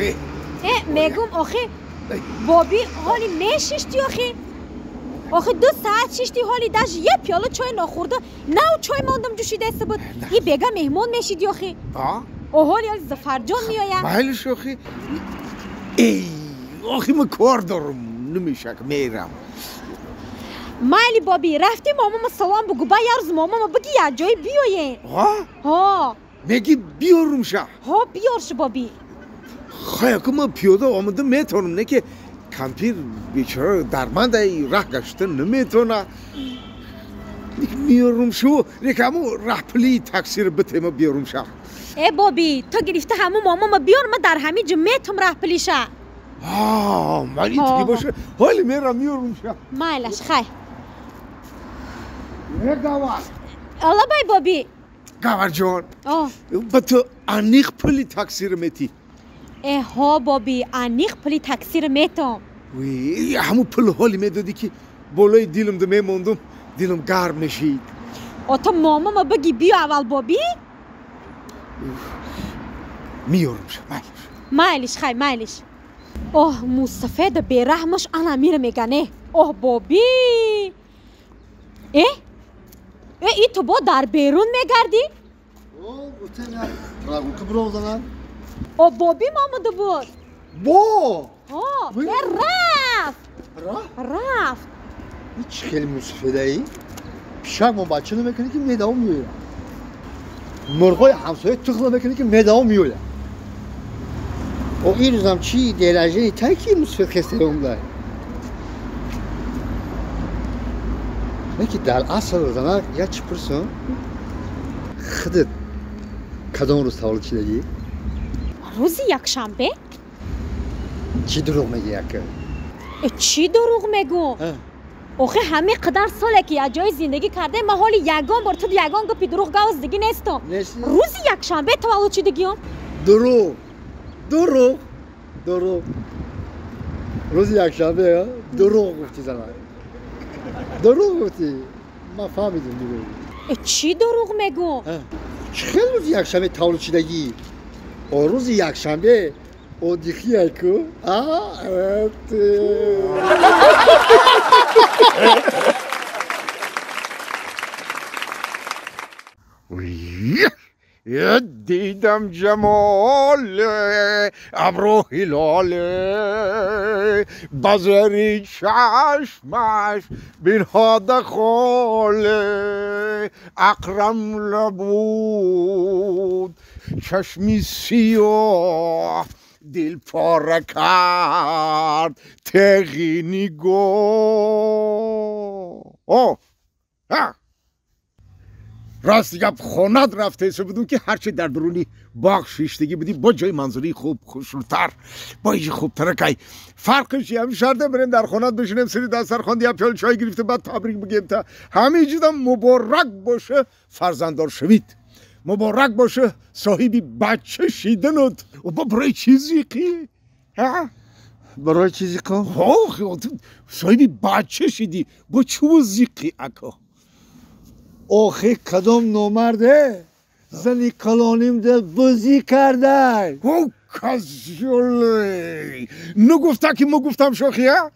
Охи. Мегум охи боби ҳоли мешишти охи. Охи 2 саат шишти ҳоли даже як пиёла чой нохӯрда нав чой мондам ҷӯшидаиста буд. И бега меҳмон мешиди охи. Ҳоли ҳоли Зафарҷон меояд. Майлиш охи. Эй, охи ман кор дорам, намешак мерам. Майли боби, рафти момама салом бугу, ба як рӯз момама биги як ҷое биёен. Ҳо? Меги биёрумша? Ҳо, биёршу боби. Хаяку ман пиёда омада метавонам, не ки кампир бечора дарманда раҳ гашта наметавона. Миёрумшу, не ки ҳамун раҳпулии таксиро битема биёрумша. Э боби, ту гирифта ҳамун момама биёр, ман дар ҳамин ҷо метавам раҳпулиша. Мали тиги боша, ҳоли мерам миёрумша. Майлаш, хай. Гавар. Аллабай боби. Гаварҷон, ба ту аниқ пули таксиро метӣ? Э ҳо боби, аниқ пули таксиро метам. Ҳамун пул ҳоли медодӣ ки болои дилумда мемондум, дилум гарм мешид. Ото момама биги биё аввал боби? Миёрумша, майлиш. Майлиш, хай, майлиш. Оҳ, мусафеда бераҳмаш ана мира мегане. Оҳ, боби. Э? Э, и ту бо дар берун мегардӣ? О, боби омада буд. Бо? Ҳо, э, рафт. Рафт. Чӣ хеле мусафедаӣ? Пишак мо бача намекунӣ ки медавом меояд. Мурғои ҳамсоя тухм намекунӣ ки медавом меояд. О, ин рӯзам чӣ деражаи тай ки мусафед хестаёмдай? Ки дар асл занак як чӣ пурсам, худат кадом рӯз таваллуд шудагӣ? Рӯзи якшанбе. Чӣ дурӯғ мегӯӣ ака? Э, чӣ дурӯғ мегӯм? Охи ҳамин қадар соле ки як ҷое зиндагӣ кардаем, ман ҳоли ягон бор ту ягон гапи дурӯғ гавздагӣ нестам. Рӯзи якшанбе таваллуд шудагиём. Дурӯғ, дурӯғ, дурӯғ. Рӯзи якшанбе дурӯғ гуфтӣ занак. Дурӯғ гуфтӣ. Ман фаҳмидам дурӯғ. Э, чӣ дурӯғ мегӯм? Чӣ хел рӯзи якшанбе таваллуд шудагӣ? О, рӯзи якшанбе одихия ку? Дидам ҷамоле абру ҳилоле ба зери чашмаш бинҳода холе ақрам лабуд чашми сиёҳ дил пора кард теғи нигоҳ. Рост гап, хонат рафтаиса будум ки ҳарчи дар дуруни боғ шиштагӣ будӣ бо ҷои манзураи хуб хушрӯтар, бо иҷи хубтаракай. Фарқиш ҳам шарда бирем дар хонат бишинем сири дастархон я пиёл чой гирифта баъд табрик бигем та ҳамин чизам муборак боша фарзанддор шавид, муборак боша соҳиби бача шиданут. Бо барои чӣ зиқӣ? Барои чӣ зиқо? Соҳиби бача шидӣ, бо чӯ зиқӣ ако? Охи кадом номарде зани калоним дил бузӣ кардай. О, казёле! Нагуфта ки мо гуфтам шохия?